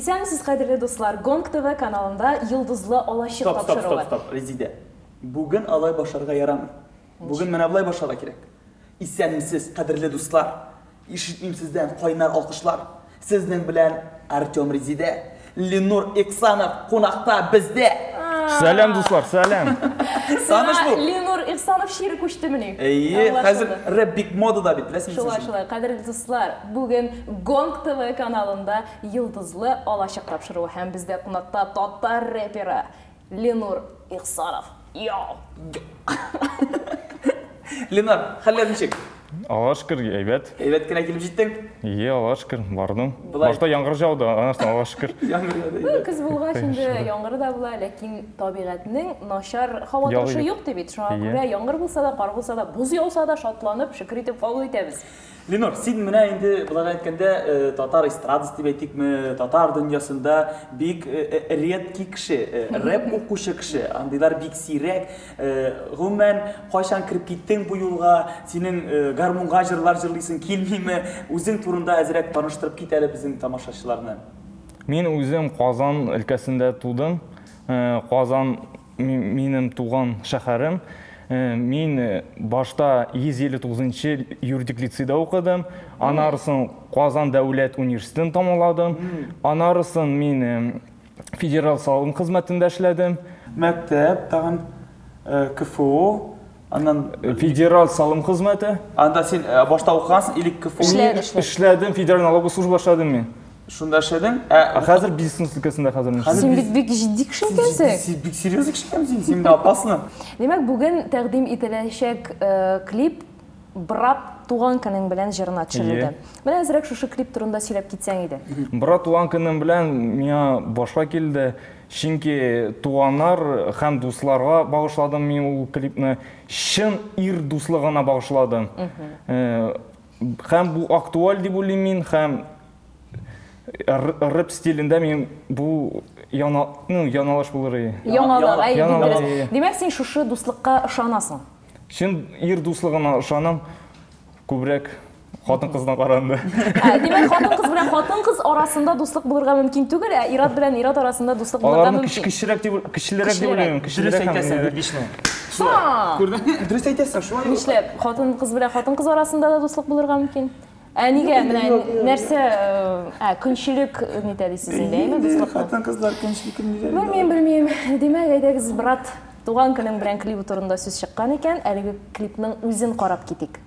Исәнмесез, кадерле дуслар! Гонг ТВ каналында Йолдызлы алачык Стоп, стоп, тапшыруы. стоп, стоп, Резидә. Бүген алай башларга ярамый. Бүген менә болай башларга кирәк. Исәнмесез, кадерле дуслар. Ишетмим сездән кайнар алкышлар. Сезнең белән Артем Резидә, Ленур Ихсанов кунакта бездә. Сәлам, дуслар, сәлам. Таныш бул. Ленур Ихсанов чире күчтемени? Әйе, хәзер Аңлашылды. рэп бик модада бит, беләсеңме Шулай, син? шулай. Кадерле дуслар, бүген Гонг ТВ каналында Йолдызлы алачык тапшыруы һәм бездә кунакта татар рэперы Ленур Ихсанов. Йоу! Ленар, хәлләр ничек? Аллаһка шөкер, әйбәт. Әйбәт кенә килеп җиттең? Ие, Аллаһка шөкер, бардым. Болай. Башта яңгыр яуды, аннан соң Аллаһка шөкер. Яңгыр яуды. Ну, көз булгач инде яңгыр да була, ләкин табигатьнең начар һава Ягы торышы юк. юк ди бит. Шуңа Ие. күрә яңгыр булса да, кар булса да, боз яуса да шатланып, шөкер итеп кабул итәбез. Ленур, син менә инде болай әйткәндә, татар эстрадасы дип әйтикме, татар дөньясында бик редкий кеше, рэп укучы кеше, андыйлар бик сирәк. Гомумән, кайчан кереп киттең бу юлга, синең гармунга җырлар җырлыйсың килмиме? Үзең турында әзрәк таныштырып кит әле безнең тамашачыларны. Мин үзем Казан өлкәсендә тудым. Казан минем туган шәһәрем. Мин башта 159 юридик лицейда укыдым. Аннары Казан дәүләт университетын тәмамладым. Аннары мин федераль салым хезмәтендә эшләдем. Мәктәп, тагын КФУ, аннан Федераль салым хезмәте. Анда син башта укыгансың или КФУ? Эшләде, эшләде. Эшләдем, федераль налоговая служба эшләдем мин. Шунда эшләдең? Ә хәзер бизнес өлкәсендә хәзер мин эшлим. Син бит бик җитди кеше икәнсең. Син бик серьезный кеше икәнсең, син менә опасно. Димәк, бүген тәкъдим ителәчәк клип Брат туган көнең белән җырына төшерелде. Менә әзрәк шушы клип турында сөйләп китсәң иде. Брат туган көнем белән миңа башка килде. Чөнки туганнар һәм дусларга багышладым мин ул клипны. Чын ир дуслыгына багышладым. Һәм бу актуаль дип уйлыйм мин, һәм рэп стилендә мин бу яна, ну, яңалыш булыр иде. Яңалык, әйе, бик Яңалык, дөрес. әйе. Димәк, син шушы дуслыкка ышанасың. Чын ир дуслыгына ышанам күбрәк хатын-кыздан караганда. Димәк, хатын-кыз белән хатын-кыз арасында дуслык булырга мөмкин түгел, ә ир-ат белән ир-ат арасында дуслык булырга Аларны мөмкин. кечерәк дип, кечелерәк дип уйлыйм, Дөрес кечелерәк һәм әйтәсең, нирәк. бишне. Ха! Күрдеңме? Дөрес әйтәсең, шулай. Нишләп? Хатын-кыз белән хатын-кыз арасында да дуслык булырга мөмкин. Ә нигә менә нәрсә, көнчелек нитә дисез инде, әйме, дуслыкны? Хатын-кызлар көнчелек ниләр? Белмим, белмим. Димәк, әйдәгез, брат, туган көнең белән клибы турында сүз чыккан икән, әлеге клипның үзен карап китик.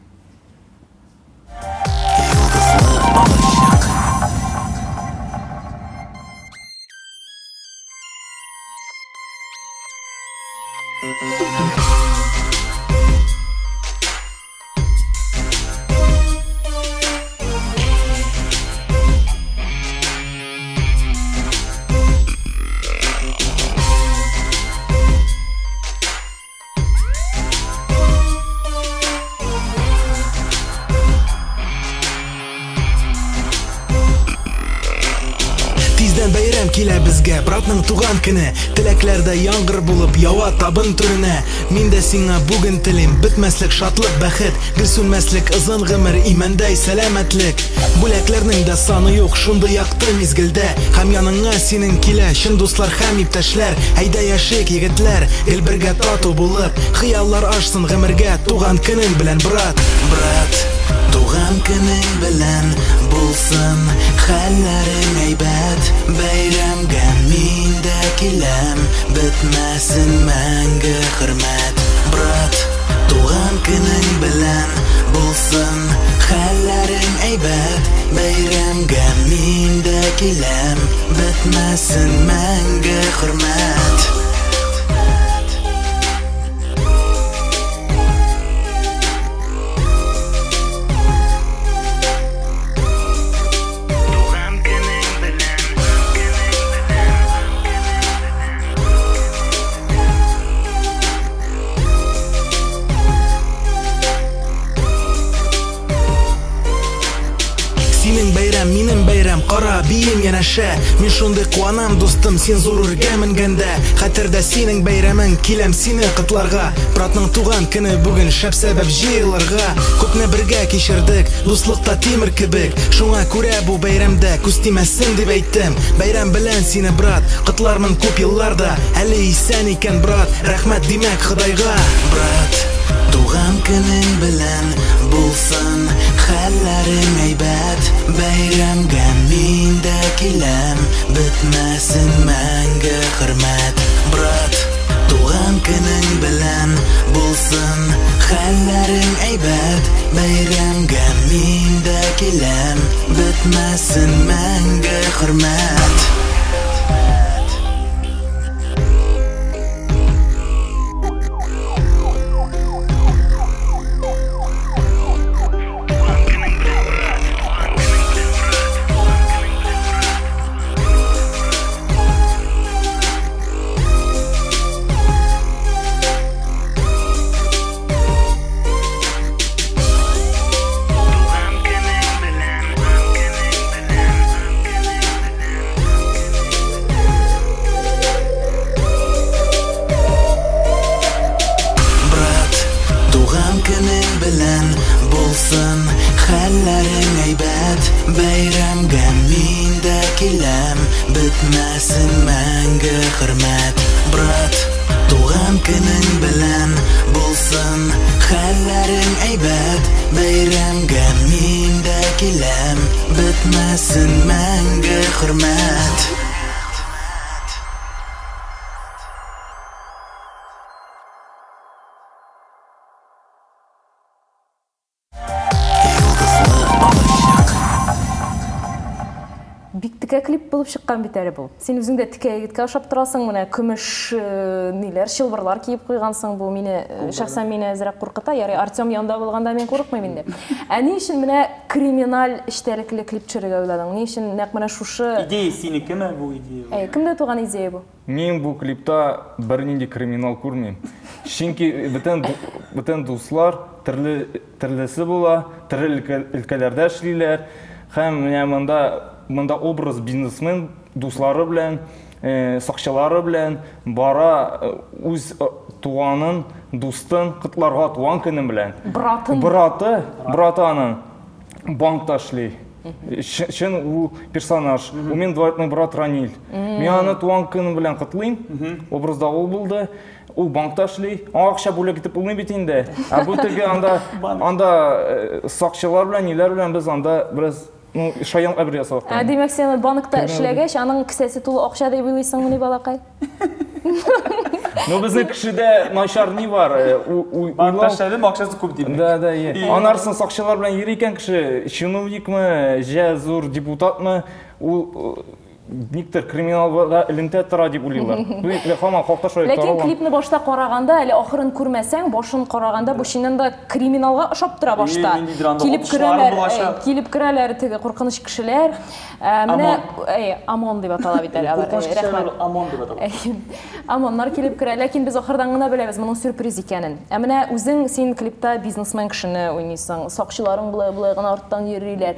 Тиздән бәйрәм килә безгә, братның туган көне. Теләкләрдә яңгыр булып ява табын түренә. Мин дә сиңа бүген телим бетмәслек шатлык, бәхет, гел сүнмәслек озын гомер, имәндәй сәламәтлек. Бүләкләрнең дә саны юк шундый якты мизгелдә. Һәм яныңа синең килә чын дуслар һәм иптәшләр. Әйдә яшик, егетләр, гел бергә тату булып, хыяллар ашсын гомергә туган көнең белән, брат. Брат, туган көнең белән булсын, хәлләрең әйбәт. Бәйрәмгә мин дә киләм, бетмәсен мәңге хөрмәт. Брат, туган көнең белән булсын, хәлләрең әйбәт. Бәйрәмгә мин дә киләм, бетмәсен мәңге хөрмәт. Синең бәйрәм, минем бәйрәм, Кара, бием янәшә. Мин шундый куанам, дустым, син зур үргә менгәндә. Хәтердә синең бәйрәмең, киләм сине котларга. Братның туган көне бүген, шәп сәбәп җыелырга. Күпне бергә кичердек, дуслыкта тимер кебек. Шуңа күрә бу бәйрәмдә күз тимәсен дип әйттем. Бәйрәм белән сине, брат, котлармын күп елларда. Әле исән икән, брат, рәхмәт димәк Ходайга. Брат, туган көнең белән булсын, хәлләрең әйбәт. Бәйрәмгә мин дә киләм, бетмәсен мәңге хөрмәт. Брат, туган көнең белән булсын, хәлләрең әйбәт. Бәйрәмгә мин дә киләм, бетмәсен мәңге хөрмәт. Брат, туган көнең белән булсын, хәлләрең әйбәт. Бәйрәмгә мин дә киләм, бетмәсен мәңге хөрмәт. Брат, туган көнең белән булсын, хәлләрең әйбәт. Бәйрәмгә мин дә киләм, бетмәсен мәңге хөрмәт. Бик текә клип булып чыккан бит әле бу. Син үзең дә текә егеткә ошап торасың, менә көмеш ниләр, чылбырлар киеп куйгансың. Бу мине шәхсән мине әзрәк куркыта. Ярый, Артем янында булганда мин курыкмыйм инде. Ә ни өчен менә криминаль эчтәлекле клип төшерергә уйладың? Ни өчен нәкъ менә шушы Идея синекеме бу идея? Әй, кемдә туган идея бу? Мин бу клипта бернинди криминал күрмим. Чөнки бөтен дуслар төрлесе була, төрле өлкәләрдә эшлиләр. Һәм менә монда образ бизнесмен дуслары белән, сакчылары белән бара үз туганын, дустын котларга туган көне белән. Братын. Браты аның банкта эшли. Чын ул персонаж. У меня двоюродный брат Раниль. Мин аны туган көне белән котлыйм. Образда ул булды. Ул банкта эшли. Аңа акча бүләк итеп булмый бит инде. Ә бу теге анда сакчылар белән, ниләр белән без анда бераз, ну, шаян әбер ясадык. Ә, димәк, син банкта эшләгәч, аның кесәсе тулы акча дип уйлыйсыңмыни, балакай? Ну, безнең кешедә начар ни бар? Банкта эшләдем, акчасы күп димәк. Да, да, е. Анарсын сакчылар белән йөри икән кеше, чиновникмы, җә зур депутатмы, ул никтер криминалга элемтә тора дип уйлыйлар. Бу һаман халыкта шулай Ләкин таралган. клипны башта караганда, әле ахырын күрмәсәң, башын караганда бу чыннан да криминалга ошап тора башта. Ниндидер анда Килеп отышлар керәләр, булачак. килеп керәләр теге куркыныч кешеләр. Менә, ОМОН дип атала бит әле алар. Куркыныч кешеләр Рәхмәт. ОМОН дип атала. ОМОНнар килеп керә, ләкин без ахырдан гына беләбез моның сюрприз икәнен. Ә менә үзең син клипта бизнесмен кешене уйныйсың, сакчыларың болай-болай гына арттан йөриләр.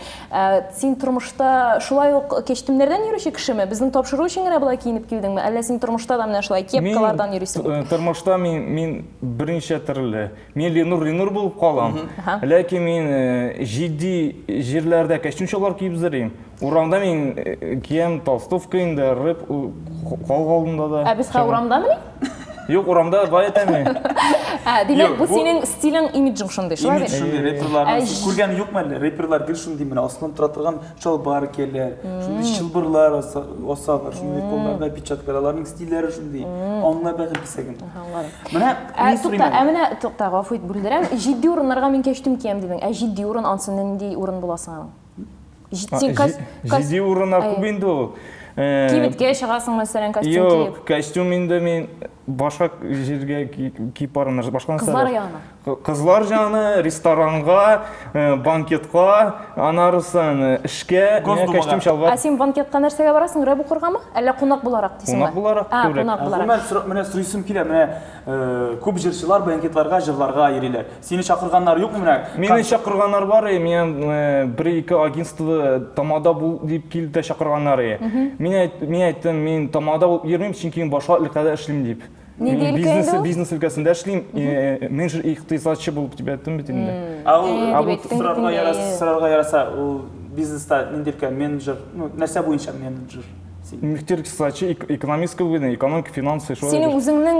Син тормышта шулай ук кәчтүмнәрдән йөрүче кешеме? Безнең тапшыру өчен генә болай киенеп килдеңме? Әллә син тормышта да менә шулай кепкалардан йөрисеңме? Тормышта мин берничә төрле. Мин Ленур булып калам. Ләкин мин җитди җирләрдә костюм-чалбар киеп йөрим. Урамда мин киям толстовка инде, рэп, халык алдында да. Ә без хәзер урамдамыни? Юк, урамда бай әйтәм мин. Ә, димәк, Юк, бу бу синең стилең, имиджың шундый, шулай Имидж бит? шундый, рэперларның Ә, син күргән юкмы әле? Рэперлар гел шундый менә асылынып тора торган чалбар кияләр, шундый чылбырлар асалар, шундый кулларда перчаткалар, аларның стильләре шундый. Аңла бәгырь кисәген. Аңладым. Менә Ә, мин тукта, сорыйм ә әле. менә, тукта, гафу ит, бүлдерәм. Җитди урыннарга мин кәчтүм киям дидең. Ә җитди урын ансы нинди урын була соң аның? Җитди Җитди урыннар күп инде ул. Кибеткә чыгасың, мәсәлән, костюм Юк, киеп. костюм инде мин башка җиргә киеп барам, башка нәрсәләр. Кызлар янына. Кызлар янына, ресторанга, банкетка, анарысын эшкә, миңа костюм чалбар. Ә син банкетка нәрсәгә барасың? Рэп укыргамы? Әллә кунак буларак дисеңме? Кунак буларак күбрәк. Кунак буларак. Гомумән, менә сорыйсым килә, менә күп җырчылар банкетларга җырларга йөриләр. Сине чакырганнар юкмы менә? Мине чакырганнар бар, миңа бер-ике агентство тамада бул дип килеп тә чакырганнар. Мин әйттем, мин тамада булып йөрмим, чөнки мин башка өлкәдә эшлим дип. Нинди өлкә инде ул? Бизнес өлкәсендә эшлим, менеджер икътисадчы булып дип әйттем бит инде. Ә ул сорарга яраса, ул бизнеста нинди өлкә, менеджер, ну, нәрсә буенча менеджер? Мөхтир икътисадчы, экономист кебек, экономика, финансы, шулай. Синең үзеңнең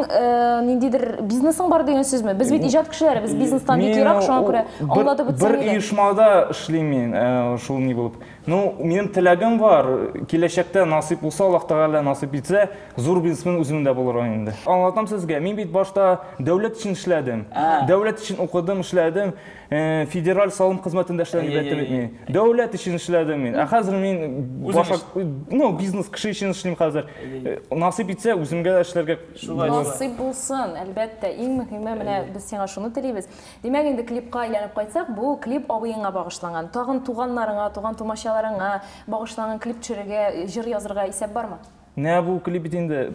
ниндидер бизнесың бар дигән сүзме? Без бит иҗат кешеләре, без бизнестан бик ерак, шуңа күрә аңлатып үтсәң иде. Бер оешмада эшлим мин, шул ни булып. Ну, минем теләгем бар, киләчәктә насыйп булса, Аллаһ Тәгалә насыйп итсә, зур бизнесмен үземдә дә булыр инде. Аңлатам сезгә, мин бит башта дәүләт өчен эшләдем. Дәүләт өчен укыдым, эшләдем. Федераль салым хезмәтендә эшләдем дип әйттем бит мин. Дәүләт өчен эшләдем мин. Ә хәзер мин башка, ну, бизнес кеше өчен эшлим хәзер. Насыйп итсә, үземгә дә эшләргә. Насыйп булсын, әлбәттә. Иң мөһиме, менә без сиңа шуны телибез. Димәк, инде клипка әйләнеп кайтсак, бу клип абыеңа багышланган. Тагын туганнарыңа, туган тумачаларыңа багышланган клип төшерергә, җыр язырга исәп бармы? Менә бу клип бит инде,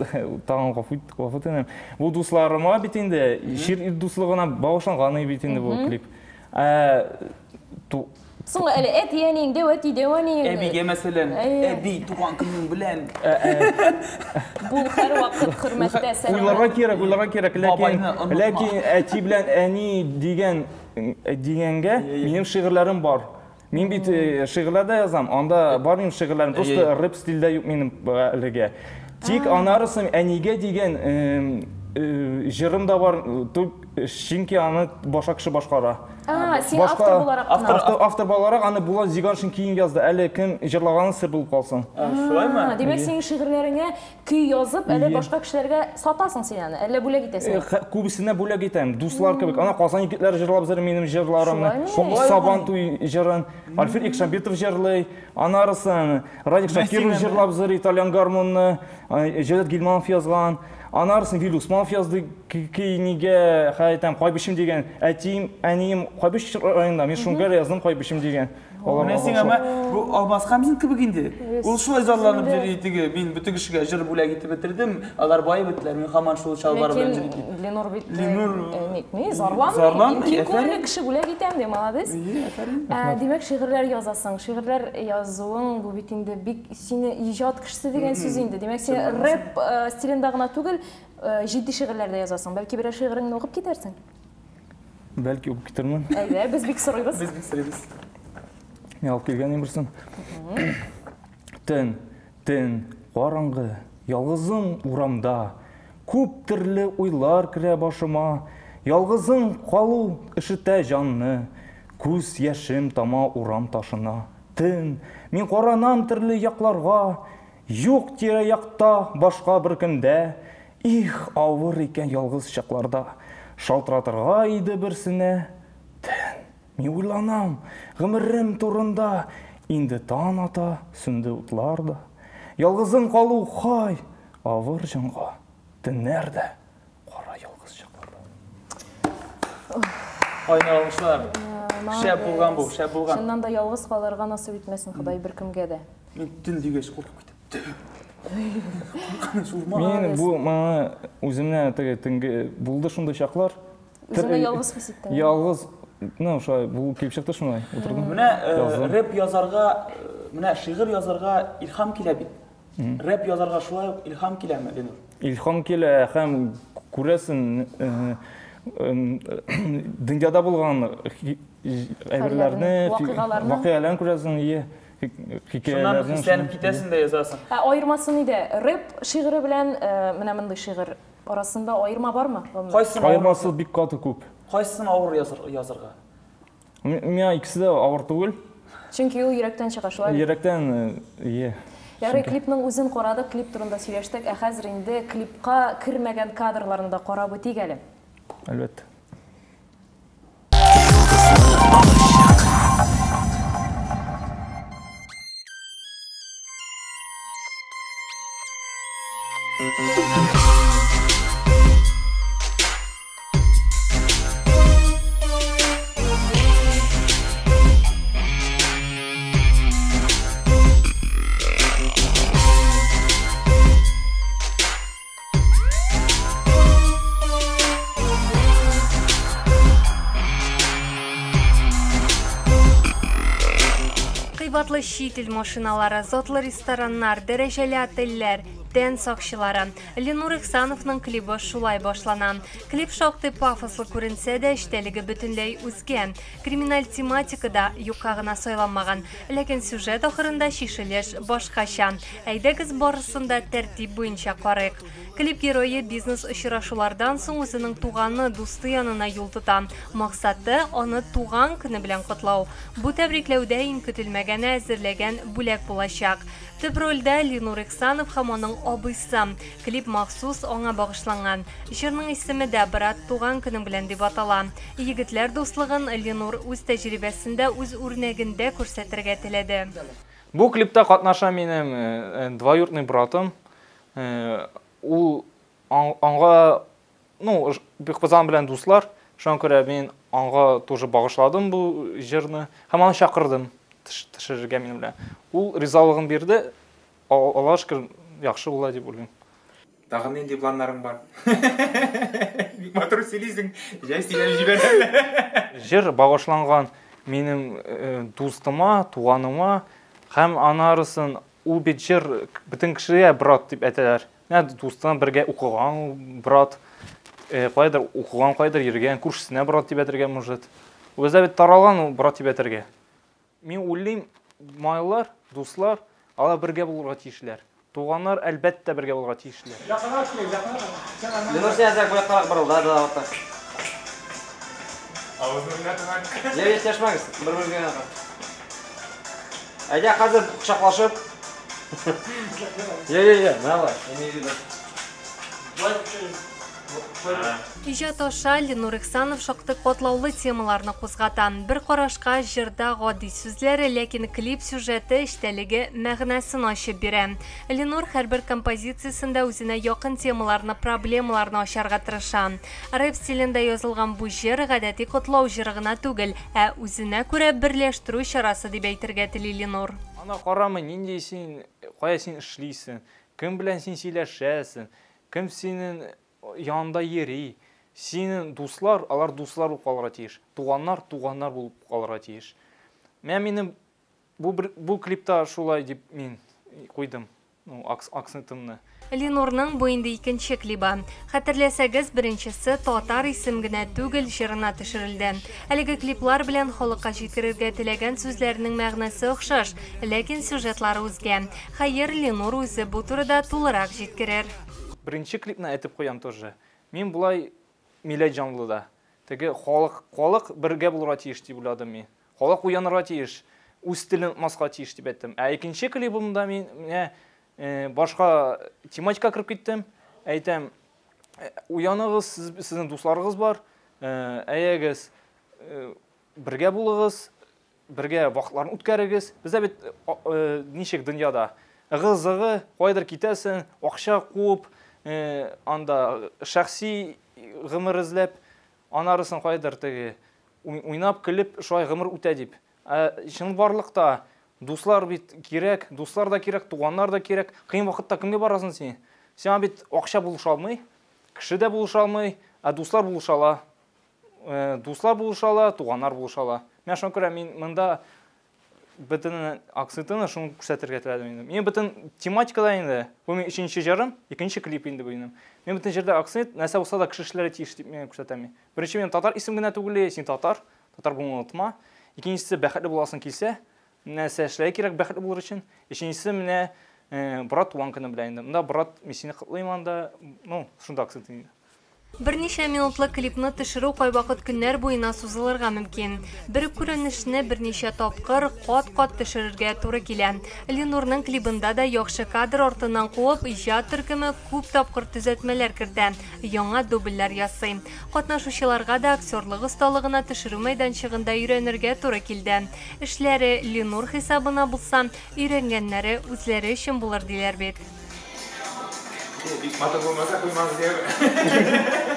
тагын гафу итәм. Бу дусларыма бит инде, чир ил дуслыгына багышланган бит инде бу клип. Соң әле әти-әниең, дәү әти, дәү әниең. Әбигә мәсәлән, әби туган көнең белән. Бу һәрвакыт хөрмәттә, сәламәт. Уйларга кирәк, уйларга кирәк, ләкин әти белән әни дигәнгә минем шигырьләрем бар. Мин бит шигырьләр дә язам, анда бар минем шигырьләрем, просто рэп стильдә юк минем әлегә. Тик анарысын әнигә дигән җырым да бар, чөнки аны башка кеше башкара. Син автор буларак кына. Автор буларак аны Булат Зиганшин киен язды, әле кем җырлаганы сер булып калсын. Шулаймы? Димәк, синең шигырьләреңә көй язып, әле башка кешеләргә сатасың син аны, әллә бүләк итәсең? Күбесенә бүләк итәм, дуслар кебек. Ана Казан егетләре җырлап бер минем җырларымны. Сабан туй җырын Альфред Икшамбетов җырлый, анарысын Радик Шакиров җырлап бер итальян гармонны, Җәүдәт Гилманов язган. Анарысын Вил Усманов язды, нигә, хәйтәм, Кайбышым дигән, әтием, әнием Кайбыш районында, мин шуңа яздым Кайбышым дигән. Менә сиңа бу Алмаз Хамзин кебек инде. Ул шулай зарланып йөри теге, мин бөтен кешегә җыр бүләк итеп бетердем, алар бай беттеләр, мин һаман шул чалбар белән йөрим дип. Ленур бит ни, зарланмый. Киң күңелле кеше бүләк итәм ди, молодец. Димәк, шигырьләр язасың. Шигырьләр язуың бу бит инде бик сине иҗат кешесе дигән сүз инде. Димәк, син рэп стилендә гына түгел, җитди шигырьләр дә язасың. Бәлки берәр шигыреңне укып китәрсең? Бәлки укып китермен. Әйдә, без бик сорыйбыз. Без бик сорыйбыз. Мин алып килгән берсен. Төн, төн, караңгы, ялгызым урамда. Күп төрле уйлар керә башыма. Ялгызым калу өшетә җанны. Күз яшем тама урам ташына. Төн, мин каранам төрле якларга. Юк тирә-якта башка бер көндә. Их, авыр икән ялгыз чакларда. Шалтыратырга иде берсенә. Төн, мин уйланам, гомерем турында. Инде таң ата, сүнде утлар да. Ялгызым калу хай, авыр җанга. Төннәр дә кара ялгыз чакларда. Кайнар алкышлар. Шәп булган бу, шәп булган. Чыннан да ялгыз калырга насыйп итмәсен Ходай беркемгә дә. Мин төн дигәч куркып киттем. Мин бу моны үземне теге төнге булды шундый чаклар. Үзеңне ялгыз хис иттең. Ялгыз, ну, шулай бу килеп чыкты шулай, утырдым. Менә рэп язарга, менә шигырь язарга илһам килә бит. Рэп язарга шулай ук илһам киләме, Ленур? Илһам килә һәм күрәсең, дөньяда булган әйберләрне, вакыйгаларны күрәсең, ие. Шуннан хисләнеп китәсең дә язасың. Ә аермасы нидә? Рэп шигыре белән менә мондый шигырь арасында аерма бармы? Аермасы бик каты күп. Кайсысын авыр язырга? Миңа икесе дә авыр түгел. Чөнки ул йөрәктән чыга, шулай бит? Йөрәктән, ие. Ярый, клипның үзен карадык, клип турында сөйләштек. Ә хәзер инде клипка кермәгән кадрларны да карап үтик әле. Әлбәттә. Кыйбатлы чит ил машиналары, затлы рестораннар, дәрәҗәле отельләр, тән сакчылары. Ленур Ихсановның клибы шулай башлана. Клип шактый пафослы күренсә дә, эчтәлеге бөтенләй үзгә. Криминаль тематика да юкка гына сайланмаган. Ләкин сюжет ахырында чишелеш башкача. Әйдәгез барысын да тәртип буенча карыйк. Клип герое бизнес-очрашулардан соң үзенең туганы, дусты янына юл тота. Максаты, аны туган көне белән котлау. Бу тәбрикләүдә иң көтелмәгәне әзерләгән бүләк булачак. Төп рольдә Ленур Ихсанов һәм аның абыйсы. Клип махсус аңа багышланган. Җырның исеме дә Брат туган көнең белән дип атала. Егетләр дуслыгын Ленур үз тәҗрибәсендә, үз үрнәгендә күрсәтергә теләде. Бу клипта катнаша минем двоюродный братым. Ул аңга, ну, бик кызан белән дуслар. Шуңа күрә мин аңга тоже багышладым бу җырны һәм аны чакырдым төшерергә минем белән. Ул ризалыгын бирде. Аллаһка шөкер, яхшы була дип уйлыйм. Тагын нинди планнарың бар? Бик матур сөйлисең, җай сөйләп җибәрәм. Җыр багышланган минем дустыма, туганыма һәм анарысын ул бит җыр бөтен кешегә брат дип әйтәләр. Менә дустың бергә укыган брат, кайдыр укыган, кайдыр йөргән, күршесенә брат дип әйтергә может. Үзе бит таралган ул брат дип әйтергә. Мин уйлыйм, малайлар, дуслар, алар бергә булырга тиешләр. Туганнар әлбәттә бергә булырга тиешләр. Якынрак кил, якынрак. Ленур, син әзрәк бу яккарак борыл, да, да, вот так. Авызны гына тыңлап. Я, я, чәшмәгез, бер-берегезгә генә. Әйдә, хәзер кочаклашып. Я, я, я, давай, имею в виду. Иҗат аша Ленур Ихсанов шактый катлаулы темаларны кузгата. Бер карашка җырда гади сүзләр, ләкин клип сюжеты эчтәлеге мәгънәсен ачып бирә. Ленур һәрбер композициясендә үзенә якын темаларны, проблемаларны ачарга тырыша. Рэп стилендә язылган бу җыр гадәти котлау җыры гына түгел, ә үзенә күрә берләштерү чарасы дип әйтергә тели Ленур. Ана карамый, нинди син, кая син эшлисең, кем белән син сөйләшәсең, кем синең янында йөри. Синең дуслар, алар дуслар булып калырга тиеш. Туганнар, туганнар булып калырга тиеш. Менә минем бу клипта шулай дип мин куйдым, ну, акцентымны. Ленурның бу инде икенче клибы. Хәтерләсәгез, беренчесе Татар исем генә түгел җырына төшерелде. Әлеге клиплар белән халыкка җиткерергә теләгән сүзләрнең мәгънәсе охшаш, ләкин сюжетлары үзгә. Хәер, Ленур үзе бу турыда тулырак җиткерер. Беренче клипны әйтеп куям тоже. Мин болай милләт җанлы да. Теге халык бергә булырга тиеш дип уйладым мин. Халык уянырга тиеш, үз телен онытмаска тиеш дип әйттем. Ә икенче клибымда мин менә башка тематика кереп киттем. Әйтәм, уяныгыз, сезнең дусларыгыз бар, әйәгез, бергә булыгыз, бергә вакытларны үткәрегез. Бездә бит ничек дөньяда ыгы-зыгы, кайдыр китәсең, акча куып, анда шәхси гомер эзләп, анарысын кайдыр теге уйнап, көлеп, шулай гомер үтә дип. Ә чынбарлыкта дуслар бит кирәк, дуслар да кирәк, туганнар да кирәк. Кыен вакытта кемгә барасың син? Сиңа бит акча булыша алмый, кеше дә булыша алмый, ә дуслар булыша ала. Дуслар булыша ала, туганнар булыша ала. Менә шуңа күрә мин монда бөтен акцентын шуны күрсәтергә теләдем инде. Мин бөтен тематикада инде, бу минем өченче җырым, икенче клип инде бу минем. Мин бөтен җирдә акцент, нәрсә булса да кеше эшләргә тиеш дип мин күрсәтәм. Беренче минем татар исем генә түгел, син татар, татар булуны онытма. Икенчесе бәхетле буласың килсә, нәрсә эшләргә кирәк бәхетле булыр өчен. Өченчесе менә брат туган көне белән инде. Монда брат, мин сине котлыйм анда, ну, шунда акцент инде. Берничә минутлы клипны төшерү кайвакыт көннәр буена сузылырга мөмкин. Бер күренешне берничә тапкыр кат-кат төшерергә туры килә. Ленурның клибында да яхшы кадр артыннан куып, иҗат төркеме күп тапкыр төзәтмәләр кертә, яңа дубльләр ясый. Катнашучыларга да актерлык осталыгына төшерү мәйданчыгында өйрәнергә туры килде. Эшләре Ленур хисабына булса, өйрәнгәннәре үзләре өчен булыр диләр бит. Бик матур булмаса куймагыз, яме.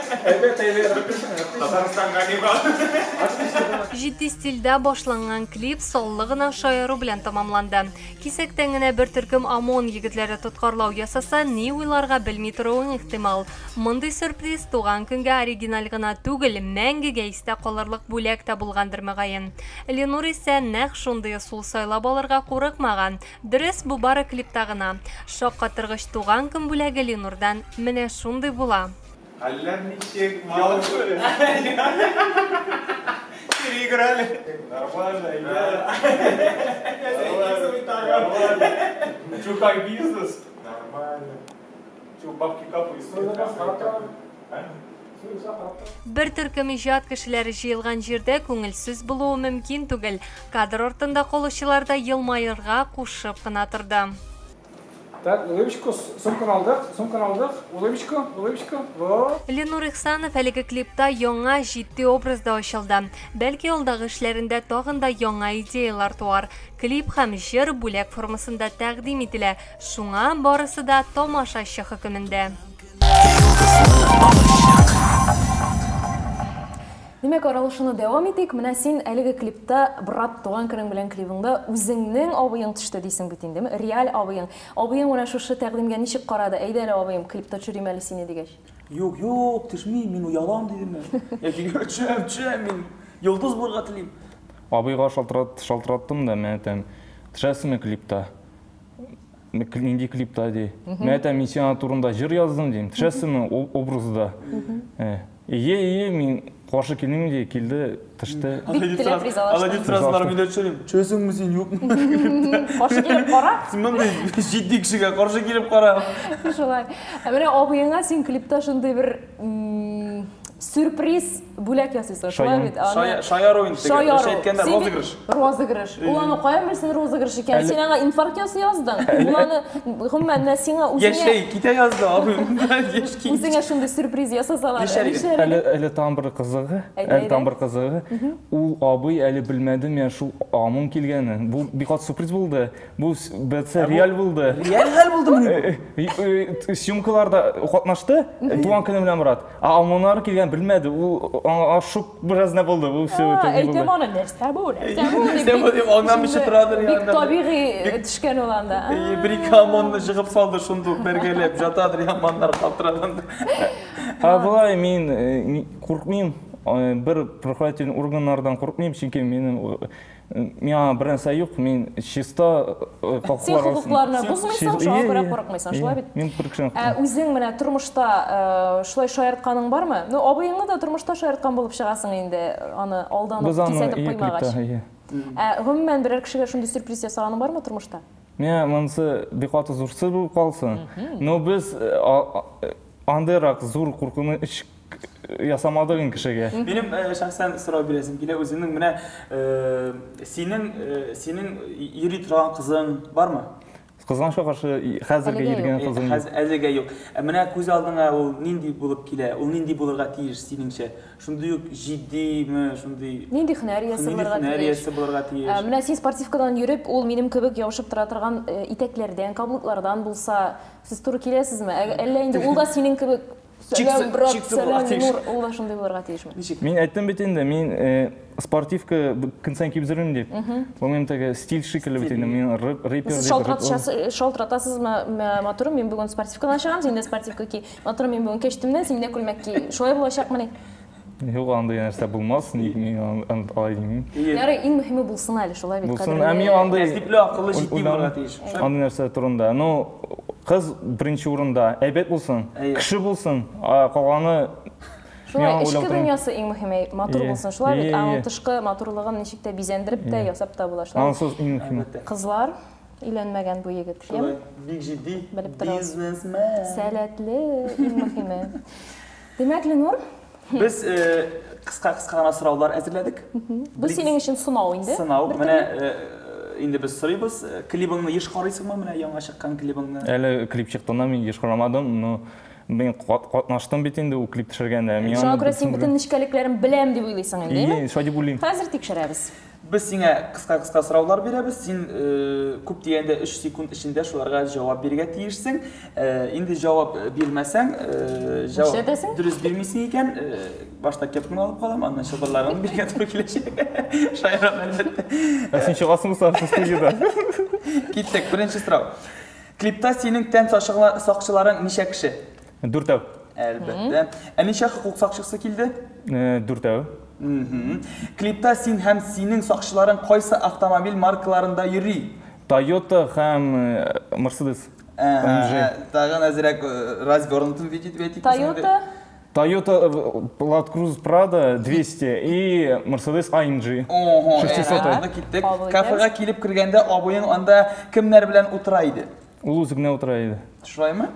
Әйбәт, әйбәт. Татарстанга дип. Җитди стильдә башланган клип саллы гына шаяру белән тәмамланды. Кисәктән генә бер төркем ОМОН егетләре тоткарлау ясаса, ни уйларга белми торуың ихтимал. Мондый сюрприз туган көнгә оригиналь гына түгел, мәңгегә истә калырлык бүләк тә булгандыр, мөгаен. Ленур исә нәкъ шундый ысул сайлап алырга курыкмаган. Дөрес, бу бары клипта гына. Шаккатыргыч туган көн бүләге Ленурдан менә шундый була. Хәлләр ничек? Переиграли. Нормально, Нормально. Чё, как бизнес? Нормально. Чё, бабки капают? Бер төркем иҗат кешеләре җыелган җирдә күңелсез булуы мөмкин түгел. Кадр артында калучылар да елмаерга кушып кына торды. Так, улыбочку, сумканы алдык, сумканы алдык, улыбочку, улыбочку, вот. Ленур Ихсанов әлеге клипта яңа җитди образда ачылды. Бәлки алдагы эшләрендә тагын да яңа идеялар туар. Клип һәм җыр бүләк формасында тәкъдим ителә. Шуңа барысы да тамашачы хөкемендә. Димәк, аралашуны дәвам итик. Менә син әлеге клипта Брат туган көнең белән клибыңда үзеңнең абыең төште дисең бит инде, реаль абыең. Абыең менә шушы тәкъдимгә ничек карады? Әйдә әле, абыем, клипта төшерим әле сине дигәч. Юк, юк, төшмим, мин оялам дидем. Яки төшәм, төшәм, мин йолдыз булырга телим. Абыйга шалтыраттым да, мен әйтәм, төшәсеңме клипта? Нинди клипта ди. Мен әйтәм, мин сиңа турында җыр яздым дим. Төшәсеңме образда? Ие, ие, мин каршы килмим ди, килде, төште. Бик теләп ризалашты. Алай дип сорасалар, мин дә төшерим. Төшәсеңме син, юкмы? Каршы килеп кара. Син мондый җитди кешегә каршы килеп кара. Шулай. Ә менә абыеңа син клипта шундый бер сюрприз бүләк ясыйсың, шулай бит? Шаяру инде. Шаяру. Әйткәндә розыгрыш. Розыгрыш. Ул аны каян белсен розыгрыш икән? Син аңа инфаркт ясый яздың. Ул аны гомумән менә сиңа үзеңә Яшәй, китә язды абыем. Үзеңә шундый сюрприз ясасалар. Әле әле тагын бер кызыгы, әле тагын бер кызыгы. Ул абый әле белмәде мин шул ОМОН килгәнен. Бу бик каты сюрприз булды. Бу бәтсә реаль булды. Реаль хәл булдымыни бу? Съемкаларда катнашты, туган көне белән брат. Ә ОМОНнар килгән белмәде. Ул аңа шок бераз не булды. Бу все это. Әйтәм аны, нәрсә бу? Нәрсә бу? Нәрсә бу дип аңламыйча торадыр Бик табигый төшкән ул анда. Бер ике ОМОНны жыгып салды шундук бергәләп жатадыр яманнар калтыраганда. Ә болай мин куркмыйм. Бер правоохранительный органнардан куркмыйм, чөнки минем миңа бер нәрсә юк, мин чиста хокуклар. Син хокукларны бозмыйсың, шуңа күрә курыкмыйсың, шулай бит? Мин бер кешедән Ә үзең менә тормышта шулай шаяртканың бармы? Ну, абыеңны да тормышта шаярткан булып чыгасың инде, аны алдан ук кисәтеп куймагач. Ә гомумән берәр кешегә шундый сюрприз ясаганың бармы тормышта? Миңа монысы бик каты зур сер булып калсын. Но без андыйрак зур куркыныч ясамадык инде кешегә. Минем шәхсән сорау бирәсем килә, үзеңнең менә синең синең йөри торган кызың бармы? Кызганычка каршы, хәзергә йөргән кызым юк. Әзергә юк. Ә менә күз алдыңа ул нинди булып килә? Ул нинди булырга тиеш синеңчә? Шундый ук җитдиме, шундый Нинди һөнәр иясе булырга тиеш? Нинди һөнәр иясе булырга тиеш? Менә син спортивкадан йөреп, ул минем кебек ябышып тора торган итәкләрдән, каблуклардан булса, сез туры киләсезме? Әллә инде ул да синең кебек Сәлам, брат, сәлам, Ленур, ул да шундый булырга тиешме? Ничек? Мин әйттем бит инде, мин спортивка көн саен киеп йөрим дип. Бу минем теге стиль шикелле бит инде, мин рэпер Сез шалтыратасызмы, матурым, мин бүген спортивкадан чыгам, син дә спортивка ки. Матурым, мин бүген кәчтүмнән, син дә күлмәк ки. Шулай булачакмыни? Юк, андый нәрсә булмас, ник мин алай димим. Ярый, иң мөһиме булсын әле, шулай бит. Булсын, ә мин андый тәртипле, акыллы, җитди булырга тиеш. Андый нәрсә турында. Ну, кыз беренче урында, әйбәт булсын, кеше булсын, ә калганы Шулай, эчке дөньясы иң мөһиме, матур булсын, шулай бит. Аның тышкы матурлыгын ничек тә бизәндереп тә, ясап та була, шулай. Ансыз иң мөһиме. Кызлар өйләнмәгән бу егет. Шулай, бик җитди бизнесмен. Сәләтле, иң мөһиме. Димәк, Ленур, Без кыска-кыска гына сораулар әзерләдек. Бу синең өчен сынау инде. Сынау. Менә инде без сорыйбыз, клибыңны еш карыйсыңмы, менә яңа чыккан клибыңны? Әле клип чыкканда мин еш карамадым, но мин катнаштым бит инде ул клип төшергәндә. Шуңа күрә син бөтен нечкәлекләрен беләм дип уйлыйсың инде, әйеме? Шулай дип уйлыйм. Хәзер тикшерәбез. Без сиңа кыска-кыска сораулар бирәбез. Син күп дигәндә 3 секунд эчендә шуларга җавап бирергә тиешсең. Инде җавап бирмәсәң, җавап дөрес бирмисең икән, башта кепкаңны алып калам, аннан чылбырларыңны бирергә туры киләчәк. Шаярам, әлбәттә. Ә син чыгасыңмы соң студиядән? Киттек. Беренче сорау. Клипта синең тән сакчыларың ничә кеше? Дүртәү. Әлбәттә. Ә ничә хокук сакчысы килде? Дүртәү. Клипта син һәм синең сакчыларың кайсы автомобиль маркаларында йөри? Toyota һәм Mercedes. AMG. Тагын әзрәк развернутым видео дип әйтик. Toyota? Toyota Land Cruiser Prado 200 и Mercedes AMG. Ого, 600. Киттек. Кафега килеп кергәндә абыең анда кемнәр белән утыра иде? Ул үзе генә утыра иде. Шулаймы?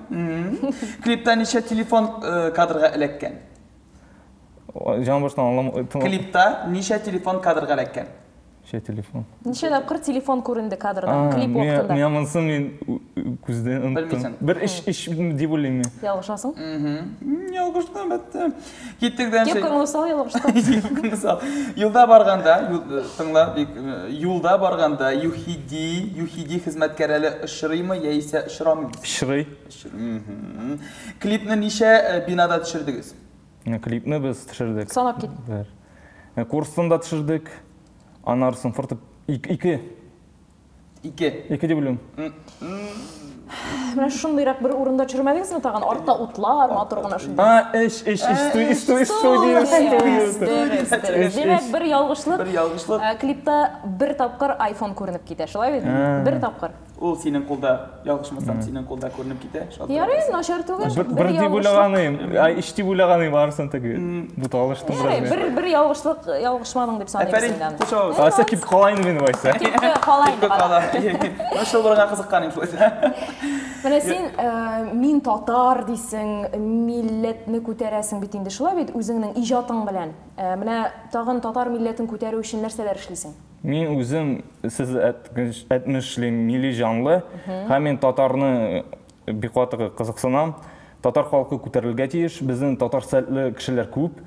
Клипта ничә телефон кадрга эләккән? Җан баштан аңлам. Клипта ничә телефон кадрга эләккән? Ничә телефон? Ничә тапкыр телефон күренде кадрда, клип вакытында? Мин монысын мин күздән оныттым. Бер өч дип уйлыйм мин. Ялгышасың? Ялгыштым, бетте. Киттек дальше. Кепкаңны сал, ялгыштың. Кепкаңны сал. Юлда барганда, тыңла, бик юлда барганда ЮХИДИ хезмәткәрләре очрыймы яисә очрамыймы? Очрый. Клипны ничә бинада төшердегез? Клипны без төшердек. Санап кит. Бер. Курстында төшердек. Анарсын форты ике. Ике. Ике дип уйлыйм. Менә шундыйрак бер урында төшермәдегезме тагын? Артта утлар, матур гына шундый. А, эш, студия. Димәк, бер ялгышлык. Бер ялгышлык. Клипта бер тапкыр iPhone күренеп китә, шулай бит? Бер тапкыр. Ул синең кулда, ялгышмасам, синең кулда күренеп китә. Ярый, начар түгел. Бер дип уйлаганым, өч дип уйлаганым барысын теге буталыштым бераз. Бер ялгышлык, ялгышмадың дип саныйбыз инде аны. Ася кип кала инде мин алайса. Кип кала инде. Мин шул кызыккан идем шулай. Менә син мин татар дисең, милләтне күтәрәсең бит инде, шулай бит, үзеңнең иҗатың белән. Менә тагын татар милләтен күтәрү өчен нәрсәләр эшлисең? Мин үзем, сез әйтмешлим, милли җанлы, һәм мин татарны бик каты кызыксынам. Татар халкы күтәрелгә тиеш, безнең татар сәләтле кешеләр күп.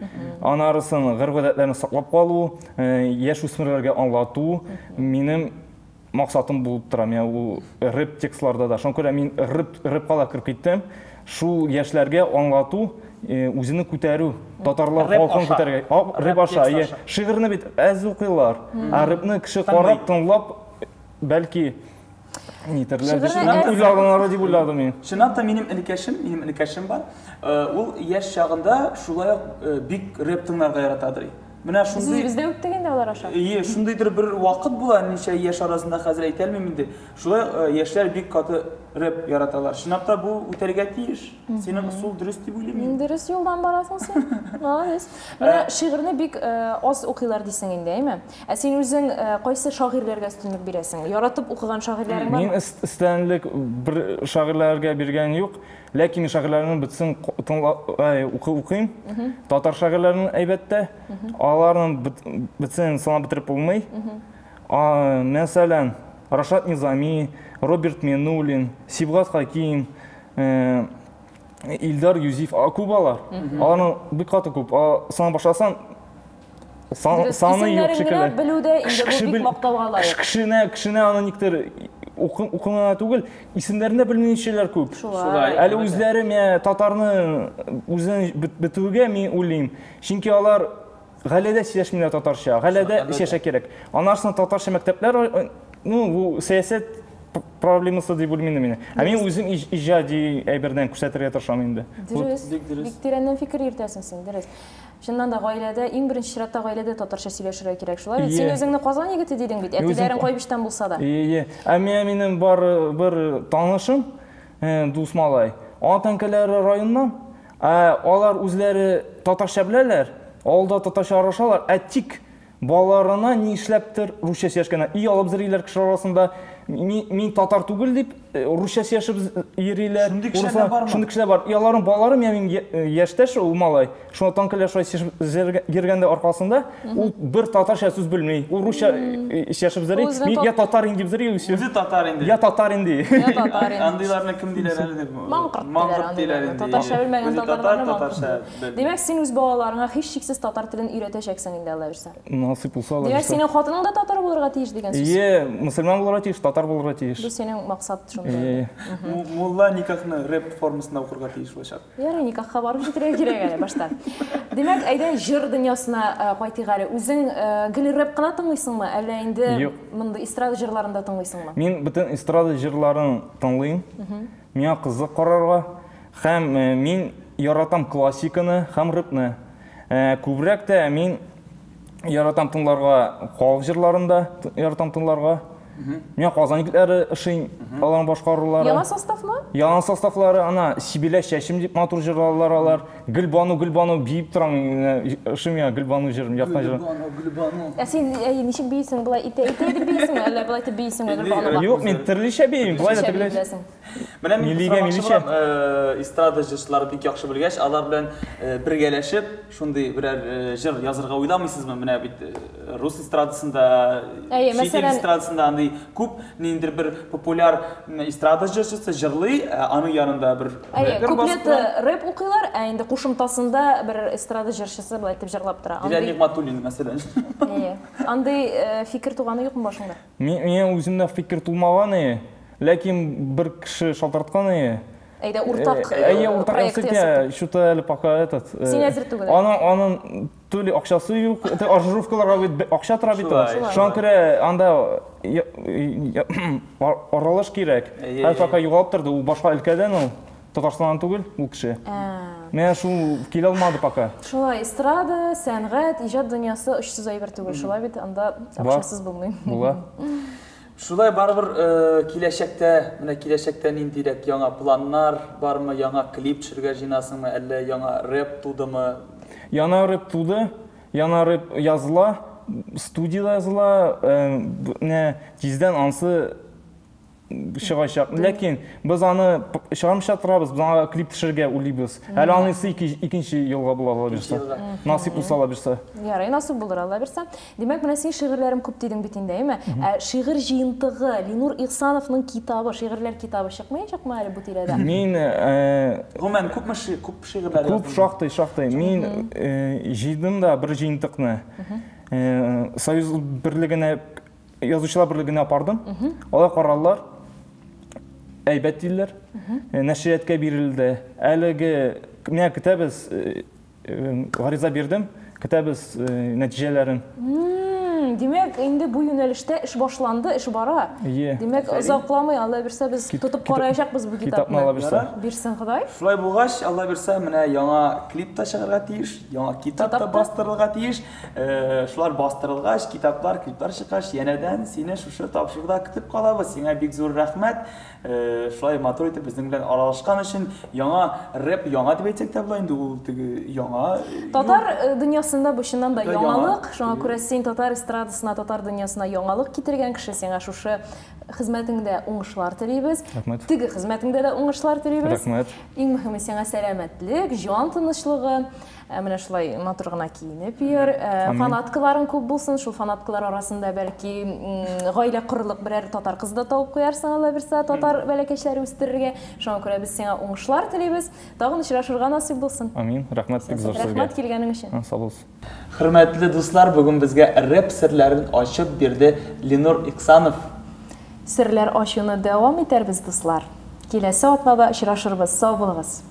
Анарысын гореф-гадәтләрне саклап калу, яшь үсмерләргә аңлату минем максатым булып тора. Мин ул рэп текстларда да. Шуңа күрә мин рэпка да кереп киттем. Шул яшьләргә аңлату, үзене күтәрү, татарлар халкын күтәрергә. Рэп аша. Шигырьне бит әз укыйлар. Ә рэпны кеше карап, тыңлап, бәлки нитерләр дип уйладым, дип уйладым мин. Чынлап та минем энекәшем бар. Ул яшь чагында шулай ук бик рэп тыңларга яратадыр. Менә шундый Без дә үттек инде алар аша. Ие, шундыйдыр бер вакыт була, ничә яшь арасында хәзер әйтә алмыйм инде. Шулай яшьләр бик каты рэп яраталар. Чынлап та бу үтәргә тиеш. Синең ысул дөрес дип уйлыйм мин. Дөрес юлдан барасың син. Молодец. Менә шигырьне бик аз укыйлар дисең инде, әйме? Ә син үзең кайсы шагыйрьләргә өстенлек бирәсең? Яратып укыган шагыйрьләрең бармы? Мин өстенлек бер шагыйрьләргә биргән юк. Ләкин шагыйрьләрнең бөтен укыйм. Татар шагыйрьләренең әйбәттә. Аларның бөтен санап бетереп булмый. Мәсәлән, Рашат Низами, Роберт Минуллин, Сибгат Хаким, Илдар Юзиф, күп алар. Аларның бик каты күп. Санап башласаң, саны юк шикелле. Белүдә инде бу бик мактауга лаек. Кешене аны никтер укымына түгел, исемнәрен дә белмәүчеләр күп. Шулай. Әле үзләре менә татарны үзен бетүгә мин уйлыйм. Чөнки алар гаиләдә сөйләшмиләр татарча, гаиләдә сөйләшә кирәк. Аннан соң татарча мәктәпләр, ну, бу сәясәт проблемасы дип уйлыйм инде мин. Ә мин үзем иҗади әйбердән күрсәтергә тырышам инде. Дөрес. Бик тирәннән фикер йөртәсең син, дөрес. Чыннан да гаиләдә, иң беренче чиратта гаиләдә татарча сөйләшергә кирәк. Шулай бит? Син үзеңне Казан егете дидең бит, әтиләрең Кайбычтан булса да. Ие. Ә минем бар бер танышым, дус малай. Аның тәңкәләре районнан. Ә алар үзләре татарча беләләр, авылда татарча аралашалар, ә тик балаларына ни эшләптер русча сөйләшкәннәр. Өй алып зөрлиләр кеше арасында. мин татар түгел дип, русча сөйләшеп йөриләр. Шундый кешеләр бармы? Шундый кешеләр бар. И аларның балалары, минем яшьтәш ул малай, шуңа танкалар шулай сөйләшеп йөргәндә аркасында, ул бер татарча сүз белми. Ул русча сөйләшеп йөри. Мин я татар инде дип йөри. Үзе татар инде. Я татар инде. Я татар инде. Андыйларны кем диләр әле дип? Маңкырт диләр инде. Татарча белмәгән татарларны маңкырт. Димәк, син үз балаларыңа һичшиксез татар телен өйрәтәчәксең инде, Алла бирсә. Насыйп булса, Алла бирсә. Димәк, синең хатының да татар булырга тиеш дигән сүз. Ие, мөселман булырга тиеш, татар булырга тиеш. Бу синең максат шунда. Мулла никахны рэп формасында укырга тиеш булачак. Ярый, никахка барып җитәргә кирәк әле башта. Димәк, әйдә җыр дөньясына кайтыйк әле. Үзең гел рэп кына тыңлыйсыңмы, әллә инде мондый эстрада җырларын да тыңлыйсыңмы? Мин бөтен эстрада җырларын тыңлыйм. Миңа кызык карарга. Һәм мин яратам классиканы һәм рэпны. Күбрәк тә мин яратам тыңларга халык җырларын да яратам тыңларга. Миңа Казан егетләре ошый, аларның башкарулары. Яңа составмы? Яңа составлары, ана Сибилә чәчем дип матур җырларлар алар. Гөлбану, Гөлбану биеп торам, ошый миңа Гөлбану җырын, якын җырым. Гөлбану, Гөлбану. Ә син ничек биисең? Болай итә итә итеп биисеңме, әллә болай итеп биисеңме Гөлбануга? Юк, мин төрлечә биим, болай да тегеләй. Менә мин сорамакчы булам, эстрада җырчылары бик яхшы белгәч, алар белән бергәләшеп, шундый берәр җыр язырга уйламыйсызмы? Менә бит рус эстрадасында, чит ил эстрадасында андый күп ниндидер бер популяр эстрада җырчысы җырлый, аның янында бер рэпер басып тора. Куплеты рэп укыйлар, ә инде кушымтасында бер эстрада җырчысы болай итеп җырлап тора. Дилә Нигъмәтуллина, мәсәлән. Әйе. Андый фикер туганы юкмы башыңда? Миңа үземдә фикер тумаган, ләкин бер кеше шалтыраткан, Әйдә, уртак Әйе, уртак ясыйк, что-то әле пока этот. Син әзер түгел. Аның то ли акчасы юк, аранжировкаларга бит акча тора бит ул. Шуңа күрә анда аралаш кирәк. Әле пока югалып торды, ул башка өлкәдән ул. Татарстаннан түгел ул кеше. Менә шул килә алмады пока. Шулай, эстрада, сәнгать, иҗат дөньясы очсыз әйбер түгел. Шулай бит, анда акчасыз булмый. Була. Шулай барыбер киләчәктә, менә киләчәктә ниндирәк яңа планнар бармы, яңа клип төшерергә җыенасыңмы, әллә яңа рэп тудымы? Яңа рэп туды, яңа рэп языла, студиядә языла, менә тиздән ансы чыгачак. Ләкин без аны чыгармыйча торабыз, без аңа клип төшерергә уйлыйбыз. Әле анысы икенче елга була, Алла бирсә. Насыйп булса, Алла бирсә. Ярый, насыйп булыр, Алла бирсә. Димәк, менә син шигырьләрем күп дидең бит инде, әйеме? Ә шигырь җыентыгы, Ленур Ихсановның китабы, шигырьләр китабы чыкмаячакмы әле бу тирәдә? Мин Гомумән, күпме күп шигырьләр яздың? Күп, шактый, шактый. Мин җыйдым да бер җыентыкны. Союз берлегенә, Язучылар берлегенә апардым. Алар карадылар. Әйбәт диделәр. Нәшрияткә бирелде. Әлеге менә көтәбез, гариза бирдем, көтәбез нәтиҗәләрен. Димәк, инде бу юнәлештә эш башланды, эш бара. Димәк, озакламый, Алла бирсә, без тотып караячакбыз бу китапны. Алла бирсә. Бирсен Ходай. Шулай булгач, Алла бирсә, менә яңа клип та чыгарга тиеш, яңа китап та бастырылырга тиеш. Шулар бастырылгач, китаплар, клиплар чыккач, янәдән сине шушы тапшыруда көтеп калабыз. Сиңа бик зур рәхмәт. Шулай матур итеп безнең белән аралашкан өчен. Яңа рэп, яңа дип әйтсәк тә була инде, ул теге яңа. Татар дөньясында бу чыннан да яңалык. Шуңа күрә син татар эстрадасына, татар дөньясына яңалык китергән кеше. Сиңа шушы хезмәтеңдә уңышлар телибез. Рәхмәт. Теге хезмәтеңдә дә уңышлар телибез. Рәхмәт. Иң мөһиме сиңа сәламәтлек, җан тынычлыгы. Менә шулай матур гына киенеп йөр. Фанаткаларың күп булсын. Шул фанаткалар арасында бәлки гаилә корырлык берәр татар кызы да табып куярсың, Алла бирсә, татар бәләкәчләре үстерергә. Шуңа күрә без сиңа уңышлар телибез. Тагын очрашырга насыйп булсын. Амин. Рәхмәт бик зур сезгә. Рәхмәт килгәнең өчен. Сау булыгыз. Хөрмәтле дуслар, бүген безгә рэп серләрен ачып бирде Ленур Ихсанов. Серләр ачуны дәвам итәрбез, дуслар. Киләсе атнада очрашырбыз. Сау булыгыз.